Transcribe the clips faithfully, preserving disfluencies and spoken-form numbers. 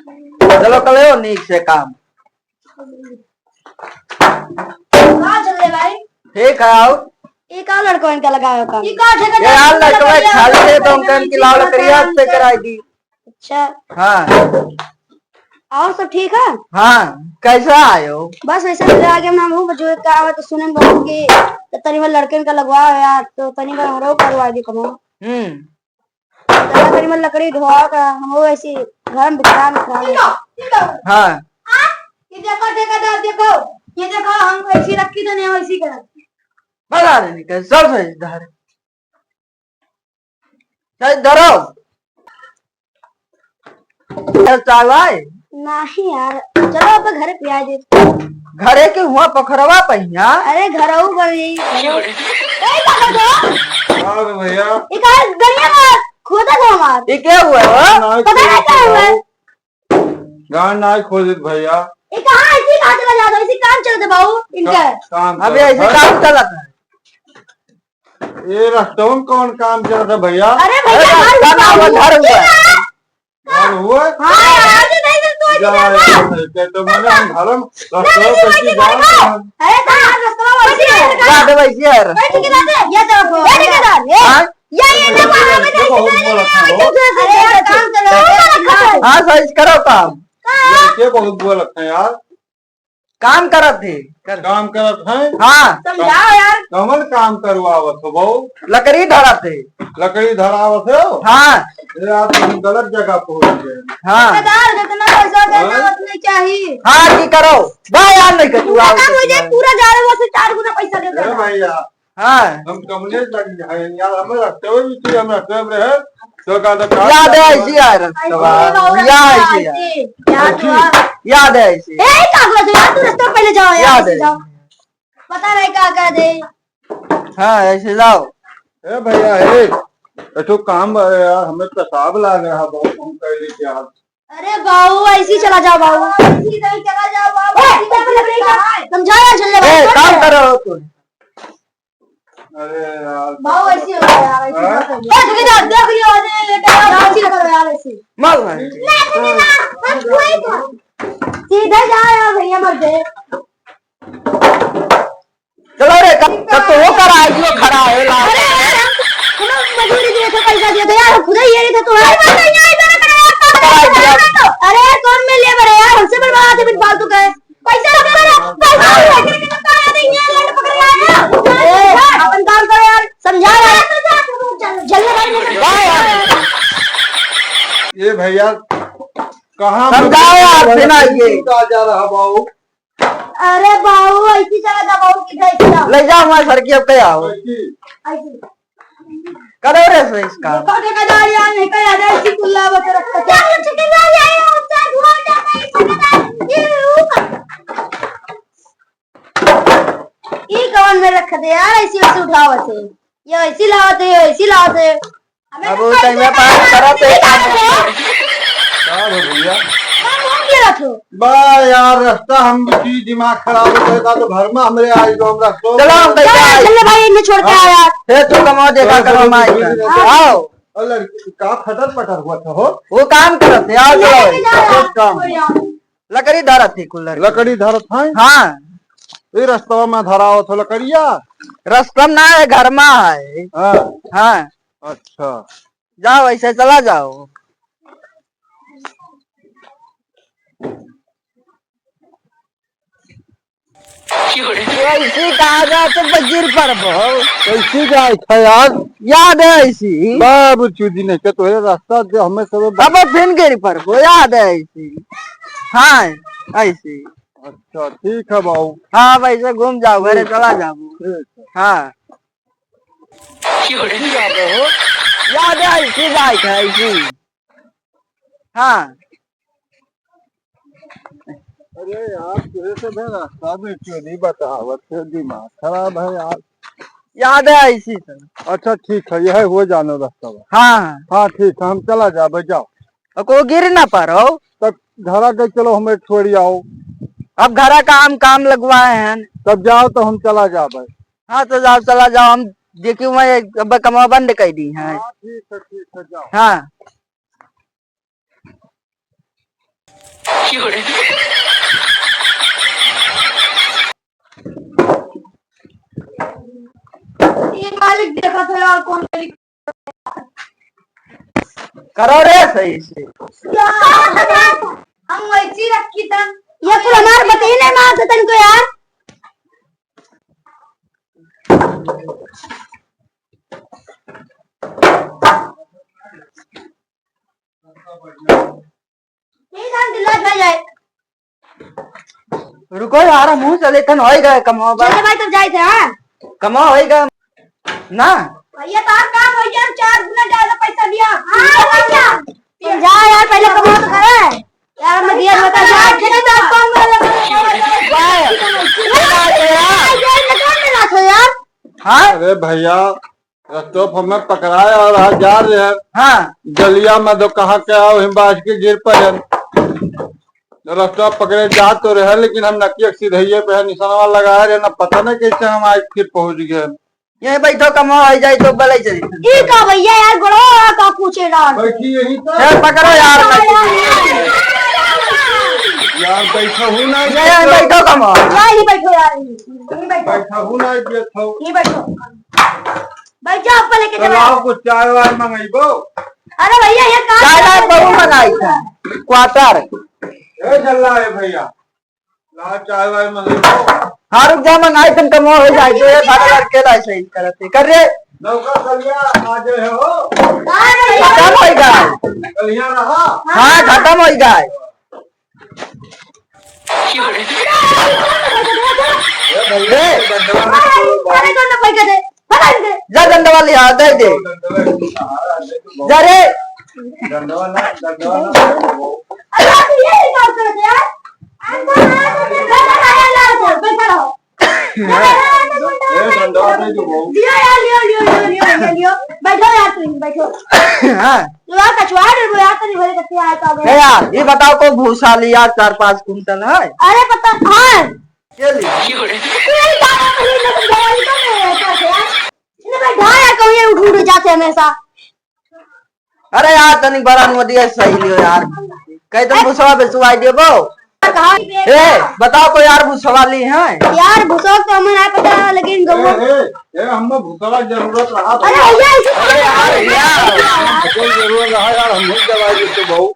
चलो, करो नीक से काम। का चल रहे भाई? ठीक है, आओ। ये का लड़कवन का लगावे काम? ये का ठेकेदार ये यार, लड़कवा लकड़िया खाली है, तो हम लकड़िया कहन की लाओ लकड़िया लकड़िया से कराई दी। अच्छा। हाँ। और सब ठीक है? हाँ, कैसा आयो? बस वैसे मिले आगे हम, हम जो काम है तो सुने बहुत कि तो तनी में लड़कन का लगवा यार, तो तनी में हमरो करवा दी कमो। हम्म। तो तनी में लकड़ी ढोआ का, हम वो ऐसी घर में बिखरा बिखरा ले। हाँ। ये देखो ठेकेदार, देखो, ये देखो, हम ऐसी रखी तो नहीं, वैसी करा। बता दे निकल, सब सही धारे। चल धरो। चल चाय वाय। नहीं यार, चलो अब घरे पिया दे। घरे के हुआ पोखरवा पहिया। अरे घरऊ गई, घरऊ। ए, का कर दो? का हो भैया? ई का गलिया में खोदा था हमार। ई क्या हुआ हो? ना, पता नहीं क्या हुआ। गान ना खोदित भैया। ई कहाँ ऐसी कहाँ चला जाता? ऐसी काम चलते बाबू इनका। का-, काम अबे चलत ऐसे है। काम चलत है। ये रस्तवन कौन काम चलत है भैया? अरे भैया, अरे, घर का हुआ। नाम धर्म है। घर हुआ? हाँ, यार, आज नहीं तो तू जा, ऐसे यार, करना। ये तो मैंने हम धर्म रस्तवा नहीं, कैसी नहीं, जान नहीं। अरे, तो यार, रस्तवा वैसे है। जा दे भाई, यार। बैठ के बात है। ये तो, ये ठेकेदार, ये। हाँ? ये, ये तो वहाँ पे ये बहुत बोलत है वो। अरे, यार, काम चलो। हाँ, सही करो काम। ये, ये बहुत बोलत है यार। काम करत है। कर। काम करत है? हाँ। समझाओ यार। कमन काम करवावत हो बहू? लकड़ी धरत है। लकड़ी धरावत हो? हाँ। ये यार, तुम गलत जगह पहुँच गए। हाँ। ठेकेदार, जितना पैसा देना, हाँ? उतने चाहिए। हाँ, की करो? बा यार, नहीं कर, तू पूरा आओ काम हो जाए, पूरा जा रहे, वो से चार गुना पैसा दे ए देना। भैया, हाँ। हम कमलेश लगी है यार, हमें रखते हुए भी थी, हम रखते हुए रहे, तो का तो काम याद है करते ऐसी हुए। यार, ऐसी बाबा, याद है ऐसी यार। ऐसी, याद ऐसी। याद है ऐसी। ए, का बोलत हो यार, तू रस्ता पहले जाओ यार, याद ऐसे है। जाओ। पता नहीं का का दे। हाँ, ऐसे जाओ। ए भैया, ए, ए तो काम है यार, हमें पेशाब लाग रहा बहुत, हम कह ली यार। अरे बाबू, ऐसे ही चला जाओ बाबू। ऐसे ही चला जाओ बाबू, ए, ऐसे ही चला जाओ। समझा यार, चल जा ए, भाई, काम कर रहे हो तुम। अरे यार, बाबू, ऐसे ही हो गया यार, ऐसे ही हाँ? कर दो। ए, ठेकेदार, देख लियो, अरे, ये क्या यार, ऐसे ही करो यार, ऐसे ही। मार भाई। ना, ना, ना, ना, हम कोई को। सीधे जा यार, भैया, मत दे। चलो रे, कब, कब तो वो कर आइयो खड़ा है, ला। अरे यार, हम, हम मजूरी दिए थे, पैसा दिए थे यार, हम खुद ही ये नहीं थे तुम्हारे। अरे, कौन में लेबर है यार, हमसे बनवा दे बिन फालतू का। पैसा रख, पैसा रख, पैसा रख। ए, अपन काम करो यार, समझा यार। जल्दी भाई, निकल। वाह यार। ये भैया, कहाँ समझाओ यार, बिना ये। जा रहा बाबू। अरे बाबू, ऐसी चला जा बाबू, की जाए चला। ले जाओ हमारे सर की, अब क्या आओ? ऐसी। ऐसी। करो रे सही इसका। देखो ठेकेदार यार, नहीं कह रहा है, ऐसी कुल्ला बता रखा है। क्या ठेकेदार यार, उससे धुआं जाता है, ठेकेदार। ये ऊपर। ई कवन में रख दे यार, ऐसी वैसी उठावत है। ये ऐसी लावत है, ये ऐसी लावत है। अब वो टाइम में पास करत है। का हो भैया? का हो गिरत हो? बा यार, रास्ता हम की दिमाग खराब हो गया था, तो घर में हमरे आई जो हम रख दो। चलो, हम चलो, कैसे आए? चल ले भाई, इन्हें छोड़ के आ यार। हे, तू कमाओ, देखा चलो, करो, चलो, माई चलो, का। चलो। आओ। और लड़की का फटर फटर हुआ था हो? वो काम करत है, आओ, चलो। लेके जा यार, काम। कोई यार। लकड़ी धरत थी कुल लड़की। लकड़ी धरत है? हाँ। ये रस्तवा में धरावत हो लकड़िया? रस्तवा ना है, घर में है। हाँ। हाँ। अच्छा। जाओ, ऐसे चला जाओ। ऐसी कहाँ जात हो, गिर पड़बो। कैसी जाए था यार? याद है ऐसी। बाबू चूदी नहीं के तोरे रास्ता दे, हमें सब अब फिर गिर पड़बो, याद है ऐसी। हाँ, ऐसी। अच्छा, ठीक है बाबू। हाँ, वैसे घूम जाओ, घरे चला जाओ। ठीक है। हाँ। कैसी याद है हो? याद है ऐसी, जाए था ऐसी। हाँ। अरे यार, तुझे से मैं रास्ता में क्यों नहीं बतावत है, दिमाग खराब है यार। याद है ऐसी सर। अच्छा ठीक है, यह हो जानो रास्ता में। हाँ, हाँ। हाँ ठीक है, हम चला जाबे, जाओ। अब को गिर ना पारो। तब घरा के चलो, हमें छोड़ी आओ। अब घरा का हम काम लगवाए हैं। तब जाओ तो हम चला जाबे। हाँ तो जाओ, चला जाओ, हम देखी मैं अब कमवा बंद कर दी है। हाँ ठीक है, ठीक है, जाओ। हाँ। ये मालिक देखत है यार, कौन मेरी करो रे सही से। यार, हम वैसी रखी तन। ये कुल हमार बतिये नहीं मानत तनको यार। ये जान दिला भाई जाए। रुको यार, हमहू चले थन, होई गए कमवा बा। चले भाई, तब जाए थे, हाँ? कमवा होई गए ना? भैया, तार काम होई गया, चार गुना ज्यादा पैसा दिया। हाँ भैया। तुम जा यार, पहले कमवा तो करे। यार, मैं दिया बता, जा, कितने दाम कम वाला। बाय। ये दुकान में ना था यार। हाँ? अरे भैया, रस्तवा पर हमें पकड़ाए और आज जा रहे हैं। हाँ। गलिया में तो कहाँ के आओ, हम बाज के गिर पड़े। रस्तवा पकड़े जा तो रहे, लेकिन हम नकिया के सीधइये पे है, निशानवा लगाए रहे ना, पता नहीं कैसे हम आज फिर पहुँच गए। यहीं बैठो, कमवा हो जाए तो भले चली। ई का भैया यार, गोड़वा का पूछे ना। बैठी यहीं पर। ए, पकड़ो यार, बैठी। यार, बैठा हूँ ना, यहीं बैठो, कमवा। यार, यहीं बैठो यार, यहीं बैठो। बैठा हूँ ना, बैठो। यहीं बैठो। बैठ जाओ, ऊपर लेके चलो, चलो। आओ, कुछ चाय वाय मंगाइबो। अरे भैया, ये काम चाय वाय करते बहू हैं। मंगाई था, क्वार्टर। ए, चल रहा है भैया, ला चाय वाय मंगाइबो। हाँ, रुक जा, मंगाई तुम, कमवा हो जाए, ये सारा लड़के ला ऐसे ही करते। कर रे। नौका कलिया आ गए हो। हाँ, भैया। खत्म हो गए। कलिया रहा। हाँ, खत्म हो गए। ए, अरे, कौन ना पैसा दे? पकड़ के। जा डंडवा लिया, दे दे। जा रे। बैठो यार, तुम, बैठो। हाँ। तो यार, कछुआ रे, वो यार, तेरी भले कत्ती आया था, ए यार, ये बताओ, को भूसा लिया चार पाँच कुंटल है? अरे, पता, हाँ। के लिए? ये बाबा, ये लोग गाड़ी का नहीं रहता है यार। इन्हें भाई ढाया कहूँ, ये उठ उठ जाते हमेशा। अरे यार, तनिक बड़ा नदिया सही लियो यार। कहीं तुम भूसवा बेचवाई देबो। कहाँ? ए, बताओ तो यार, भूसवा ली है? यार, भूसवा तो हमें ना पता, लेकिन ए, गौवा ए, ए, हमें भूसवा जरूरत रहा था। अरे भैया, इसे अरे यार, यार, कोई जरूरत रहा यार, हम भूल दवाई देते बहू।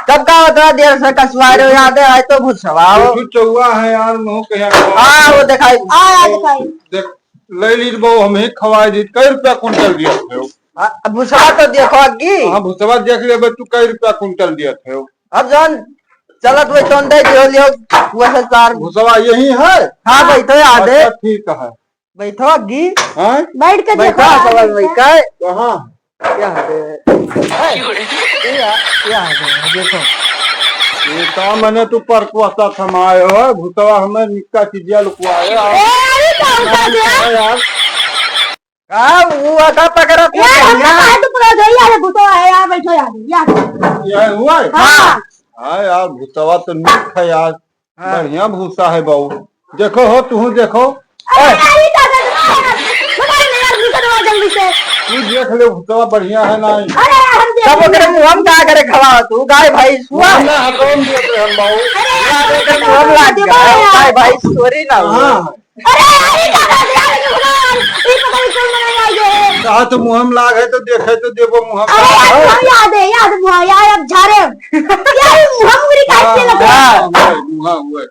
कब का उतना देर से कसवा रहे हो, याद है, आज तो भूसवा हो। कुछ चौवा है यार, मुँह के यार। हाँ, वो दिखाई। हाँ, यार, दिखाई। देख, ले लीजिए बहू, हम ही खवाई दी। कई रुपया कुंटल दिया थे? हाँ, अब भूसवा तो देखो अग्गी। हाँ, भूसवा देख लेबे तू, कई रुपया कुंटल दिया थे? अब जौन चलत हुए तौन दे दियो, लियो, वैसे चार। भूसवा यही है? हाँ, बैठो, याद है। अच्छा, ठीक है। बैठो अग्गी। हाँ? बैठ के बैठो, देखो, सब बैठ के। कहाँ? क्या है? ए, क्या, क्या है? देखो। ये तो मैंने तू परकुआ सा थमाए हो, भूतवा हमें निक्का चीजिया लुकवाए हो। ए, अरे, क्या होता है? हाँ यार। का वो आता पकड़ा था यार, हम भैया? काहे तो पकड़ा दो यार, भूतवा है यार, बैठो यार, यार। ये हुआ है? हाँ। हाँ यार, भूतवा तो निक है यार। हाँ। बढ़िया भूसा है बहू। देखो हो, तुहू देखो। अरे, ए! अरे, दादा, दादा, बताओ ना यार, भूसा दवा जल्दी से। तू देख ले, भूसवा बढ़िया है ना? अरे, हम देख तब ओकरे लेंगे। मुँह में का करे खवा तू, गाय भैंस हुआ? मुँह में हकौन देख रहे हम बहू। अरे, यार, ओकरे मुँह में लाग गया, गाय भैंस थोड़ी ना हुआ। हाँ। अरे, अरे, दादा, यार, ये पता नहीं कौन बनाया ये। कहा तो मुँह में लाग है तो देखे तो देबो मुँह में। अरे, यार, मुँह याद है, याद मुँह, यार, अब झारे। यार, ये मुँह मुड़ी काट के लगा। हाँ, हाँ, हुआ, हुआ।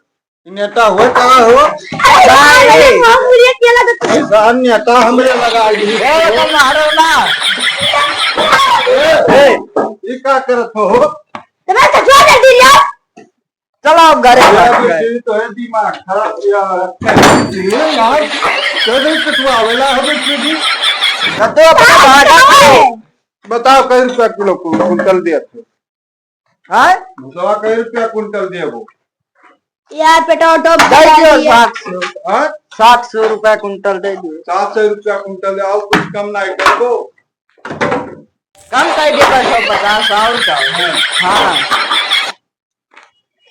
नेता हो का हो? अरे, अरे, अरे, हम मुझे अकेला तो ऐसा नेता हमरे लगा दी। ए, तो मारो ना। ए, ए, ये का करत हो? तो मैं तो छोड़ दे दिया। चलो, अब घरे यार, चलो। ये तो है दिमाग खराब यार। ये यार, कैसे कटवावेला हमें सीधी? तो अपना भागा है। बताओ, कई रुपया किलो कु-, कुंटल दिया थे? हाँ? भूसवा कई रुपया कुंटल देबो? यार, पेट्रोल टॉप दे दियो, सात सौ। हाँ? सात सौ रुपया कुंटल दे दियो। सात सौ रुपया कुंटल दे, और कुछ कम नहीं करबो? कम कर दियो, एक सौ पचास और का? हाँ। हाँ।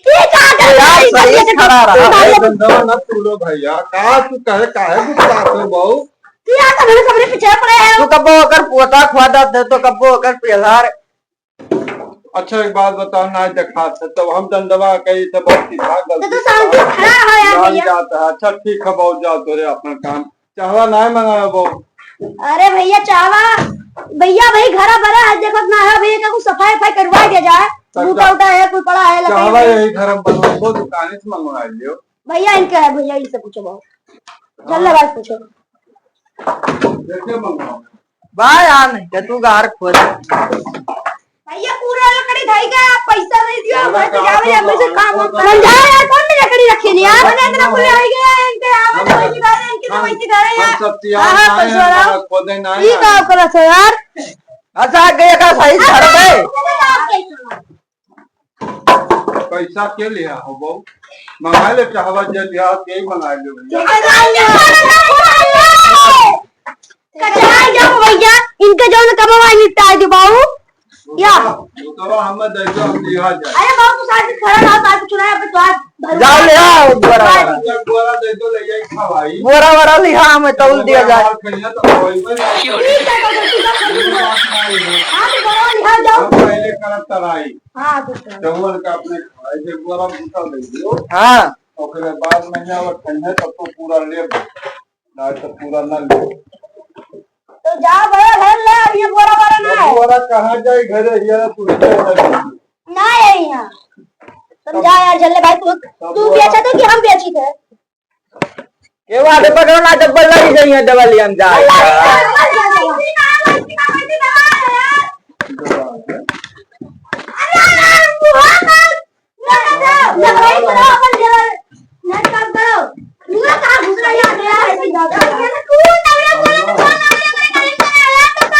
ये का कर यार, रहा है? सही खड़ा रहा। ए, धंधवा ना तू लो भैया, का तू कहे, काहे गुस्सा हो बहू? तू यार, तो मेरे सबरे पीछे पड़े हैं। तू कब्बो ओकर पोता खुआ दत है, तो कब्बो ओकर पेलार। अच्छा, एक बात बताओ, ना देखात है, तब हम डंडवा कही थे, बहुत सीधा गलती तो तू शांति से खड़ा हो यार जान भैया। जाता है। अच्छा, ठीक है, बहुत जाओ तोरे अपना काम। चाहवा ना मंगाओ, बहुत। अरे भैया, चाहवा, भैया, भाई, घरा बड़ा है, देखत ना है भैया, का कुछ सफाई, सफाई करवा दिया जाए। तब लूटा, उटा है, कोई पड़ा है, लकड़ी चाहवा वकड़ी। यही घर में बनवाओ, दुकान से मंगवा लियो। भैया, इनके है, भैया, इनसे पूछो, बहुत। हाँ। जल्द बात पूछो। कैसे मंगवाओ? बा यार, नहीं, क्या तू गार खोद। भैया, पूरा लकड़ी ढाई का, आप पैसा नहीं दियो, पूरा मैं तो कहाँ जावे, से हम से काम हम मंगाओ? समझा यार, कौन में लकड़ी रखे नहीं यार? अरे, इतना पूरा ढाई गया, इनके यहाँ हम, पैसे खा रहे, इनके तो हम, पैसे खा रहे हम यार। सब तैयार हाँ, हाँ, आए हैं, पैसा वाला। हमारा खोदे ना ये आए। का करत हो यार? अच्छा, गया का सही घर पे? पैसा के लिया हो बहू? मंगा ले, चाहवा जे लिया, के ही मंगा ले भैया। कचरा जाओ भैया, इनका जौन कमवा निपटा दे बाबू। या। तो हम दे दो, हम लिया जाए। अरे बाबू, तू साथ खड़ा रहो, साथ चुनाव पे तो आज भरूंगा। जाओ ले आओ, बोरा, बोरा। एक बोरा दे दो, ले जाए खवाई। बोरा, बोरा लिहा, हमें तौल दिया जाए। और कहिया तो कोई पर ठीक है, तो तू सब कर दो। हाँ, तो बोरा लिहा जाओ। हम पहले करत तराई। हाँ, तो कर। जवन का अपने खाए के बोरा भूसा दे दियो। हाँ। ओकरे बाद में ना वो ठंडा तब तो पूरा ले, ना तो पूरा ना ले। तो जाओ भैया, घर ले आओ, ये बोरा, बोरा ना तो है। बोरा कहाँ जाए, घरे हिया तू ले। ना है यहाँ। समझा यार, झल्ले भाई, तू, तब तू बोरा बेचा था कि हम बेची थे? के वाले पकड़ो ना, डब्बल लगी गई है, डबल ही हम जाए।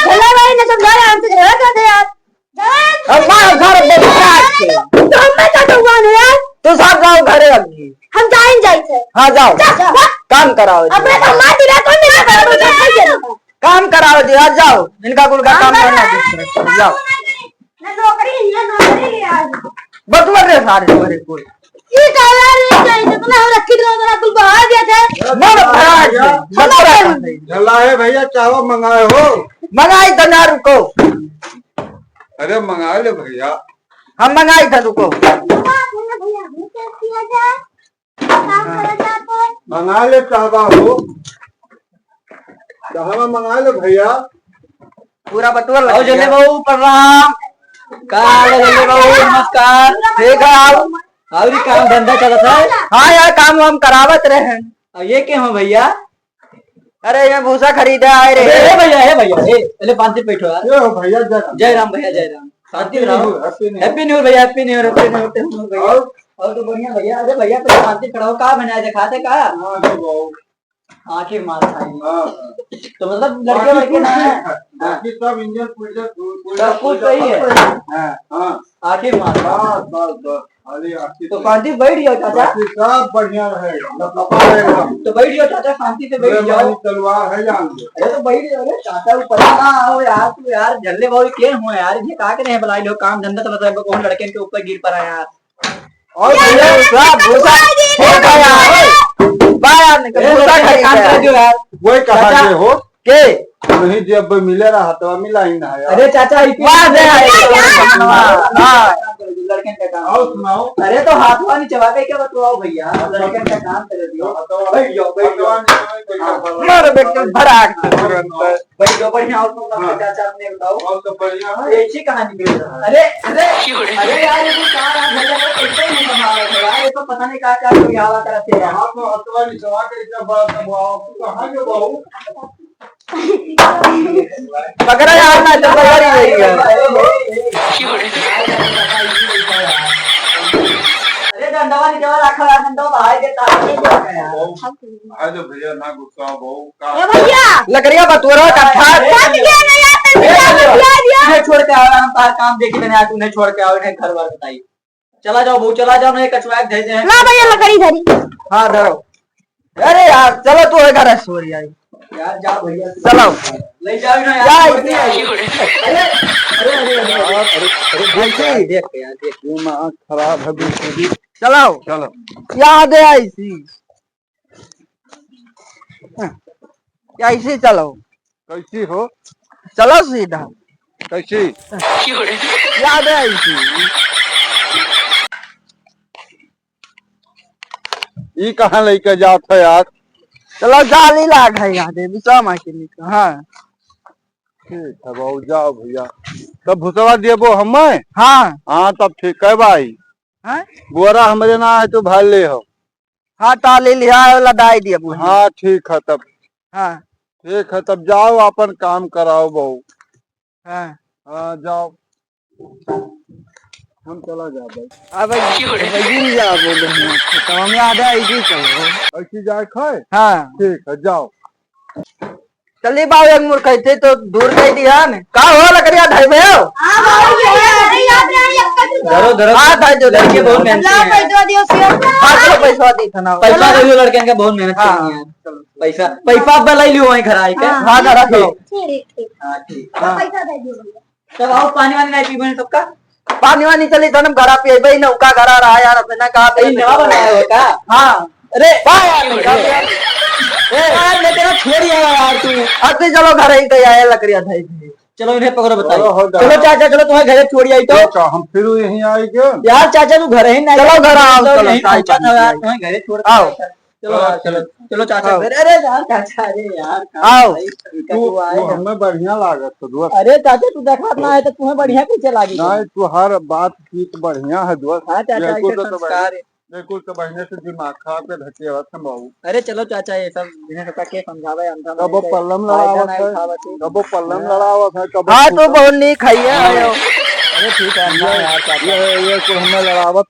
चलो भाई, ना समझा रहे, हमसे झगड़ा कर दे यार। अब मार घर पे बिठा के। तो हम मैं क्या कहूँगा ना यार? तू सब जाओ घरे अब। हम जाइन जाइत है। हाँ, जाओ। जा, जा। काम कराओ। अब मैं तो मार दिला, कौन मेरा घर में बैठा है? काम कराओ जी, आ जाओ। इनका कुल का काम करना है, जाओ। ना नौकरी, ये नौकरी ले आज। बस मर रहे सारे तुम्हारे कुल। ये का यार, ये क्या है? जितना हम रखी थे, उतना कुल बहा दिया था। मत भरा दे, मत भरा दे। झल्ला है भैया, चाहो मंगाए हो? मंगाई तो ना, रुको। अरे मंगा ले भैया। हम मंगाई था, रुको। भैया, भैया, भैया, क्या किया जाए? काम करा जाए तो। मंगा ले चाहवा हो। चाहवा मंगा ले भैया। पूरा बटुआ लग आओ जल्दी गया। बाबू, प्रणाम। का हाल है जल्दी बाबू? नमस्कार। ठीक है, आओ। और ये काम धंधा चलत है? हाँ यार, काम वाम करावत रहे हैं। और ये के हो भैया? अरे, ये भूसा खरीदे आए रहे। अरे, ए भैया, ए भैया, ए, पहले पाँच दिन बैठो यार। ये हो भैया, जय राम। जय राम भैया, जय राम। शांति से रहो। Happy New Year, Happy New Year। Happy New Year भैया, Happy New Year भैया। और? और तो बढ़िया भैया। अरे भैया, तो शांति से खड़ो, का बनाए दिखाते का? हाँ, हाँ, बाबू। आँखें मार खाई। हाँ। तो मतलब लड़के बाकी वड़के कुछ ना ठीक है। है? हाँ। बाकी सब इंजन पुर्जा, सब कुछ सही है। हाँ। हाँ। आँखें मार। बस, बस, बस। अरे, आपकी तो तो पांडी बैठ जाओ, चाचा। बाकी सब बढ़िया है, लपलपा है एकदम। तो बैठ जाओ, चाचा, शांति से बैठ अरे, जाओ। हमारी तलवार है, जान लो। अरे, तो बैठ जाओ, अरे, चाचा, ऊपर ना आओ यार, तू यार, झल्ले बाबू के हो यार, ये का करे हैं, बुलाई लो, काम धंधा चलत है, कौन लड़के के ऊपर गिर पड़ा यार। और भैया, भूसा, भूसा, हो गया, हो। बाहर निकल, ए, भूसा लड़के खरीद काम गया। कर दो यार। वही कहा चाचा, गए हो? के? नहीं, जब मिले रहा, तो मिला ही ना है। अरे चाचा, इतनी वाह, दे, हाँ, हाँ। लड़कन का काम। और सुनाओ। अरे तो हाथ वाली चबा के क्या बतवाओ भैया, लड़कन का काम कर दियो। हाँ, तो बैठ जाओ, बैठ जाओ। भगवान ने हमें कोई हाँ। कर भला। मारो बेटा, भड़ाक दे तुरंत। बैठ जाओ, बढ़िया। और तुम हाँ। चाचा अपने बताओ। और तो बढ़िया है। एक ही कहानी मिल रहा है। अरे, अरे, अरे यार, ये तो चार आठ घंटे का पैसा ही नहीं कमा रहे थे यार, ये तो पता नहीं कहाँ, कहाँ कोई आवा करते हैं। हाँ, तो हाथ वाली चबा के क्या बात है, बाबू, कहाँ के बाबू? पकड़ा यार, ना तो पकड़ ही नहीं है। अरे डंडवा निकलवा रखा है, डंडवा बाहर के तार में जो है यार। आज भैया ना गुस्सा हो, का ए भैया! लकड़िया बटोरा का था। फंस गया ना यार, तंग ए, कर दिया, दिया। उन्हें छोड़ के आ रहा, हम तार काम देखी मैंने आज, उन्हें छोड़ के आओ, इन्हें घर बार बताइए। चला जाओ बहू, चला जाओ, नहीं कचुआ के दे दे। ला भैया लकड़ी धरी। हाँ, धरो। अरे यार, चलो तू है घर से सो रही आई। यार, जाओ भैया। चलो। ले जाओ ना यार, जा, छोड़ के इसी आओ। अरे, अरे, अरे, अरे, अरे, अरे, अरे, देख यार, देख। दिमाग खराब है बिल्कुल ही। चलो। चलो। याद है ऐसी। कैसे चलो? कैसी हो? चलो सीधा। कैसी? याद है ऐसी। ई कहाँ लेके जात है यार? चलो, जाली लाग है यार, ये विश्राम के लिए। हाँ। ठीक है बाबू, जाओ भैया। तब भुसवा देबो हमें? हाँ। हाँ, तब ठीक है भाई। हाँ? बोरा हमरे ना है, तू भर ले हो। हाँ, ता ले लिहा, लदाई देबो हम। हाँ, ठीक है तब। हाँ। ठीक है तब, जाओ अपन काम कराओ बहू। हाँ। हाँ, जाओ। हम चला जाबे। अब भाई, भाई, गिर जाबो, तो हम याद है, ऐसे ही चलो। ऐसी जाए खाए? हाँ। ठीक है, जाओ। चलिए बाबू, एक मुड़ कहते तो दूर कह दिया ने। का हो, लकड़िया धइबे हो? हाँ बाबू, ये लकड़िया धरो, धरो। हाँ, धर दो, लड़के बहुत मेहनत लाओ, किए हैं। पैसा दियो, सिया। हाँ, चलो, पैसा दी था ना। पैसा दे दियो, लड़के के बहुत मेहनत हाँ। किए हैं। चलो, पैसा, पैसा अब लाई लियो वहीं घर आई के। हाँ, हाँ, धरा दो। ठीक, ठीक। हाँ, ठीक। हाँ। पैसा दे दियो भैया। तब आओ, पानी वानी नहीं पीबे सबका? पानी वानी चली, तनम घरा पे अइबे, नौका घरा रहा यार, अपने ना कहा पे अरे, नवा बनाया हो का? हाँ। अरे, वाह यार, ए, ए, यार, मैं तेरा छोड़ आया यार तू। अब तो चलो घर ही गया है, लकड़िया था ही। चलो इन्हें पकड़ो, बताइए। चलो, हो, चलो चाचा, चलो तुम्हारे घरे छोड़ आई तो। तो का हम फिर यहीं आए क्या? यार चाचा, तू घर ही नहीं चलो, घर आओ, चलो, चलो, यहीं चाय पहुंचा पानी था यार, पिलाई। तुम्हारे घरे छोड़ के आओ। आया था। चलो, हाँ, हाँ, चलो, ठीक। चलो चाचा, आओ। अरे, अरे यार, चाचा, अरे यार, का आओ। भाई, तू, तू, तू हमें बढ़िया लागत तो दोस्त। अरे चाचा, तू देखत ना है तो तुम्हें बढ़िया कैसे लागी? नहीं, तू हर बातचीत बढ़िया है दोस्त। हाँ चाचा, ये कुल ऐसे तो संस्कार है। ये कुल तो बढ़िया से दिमाग खराब के धके आवत है बाबू। अरे चलो चाचा, ये सब जिन्हें सबका के समझावे, अंधा कबो नहीं, पल्लम फायदा लड़ावत नहीं है, उठावत है। कबो पल्लम हाँ। लड़ावत है, कबो हाँ, तू फूटल। बहुत नीक है, ये हाँ। आयो। अरे ठीक है, अंधा ये, यार, चाचा। ये, ये कुल हमें लड़ावत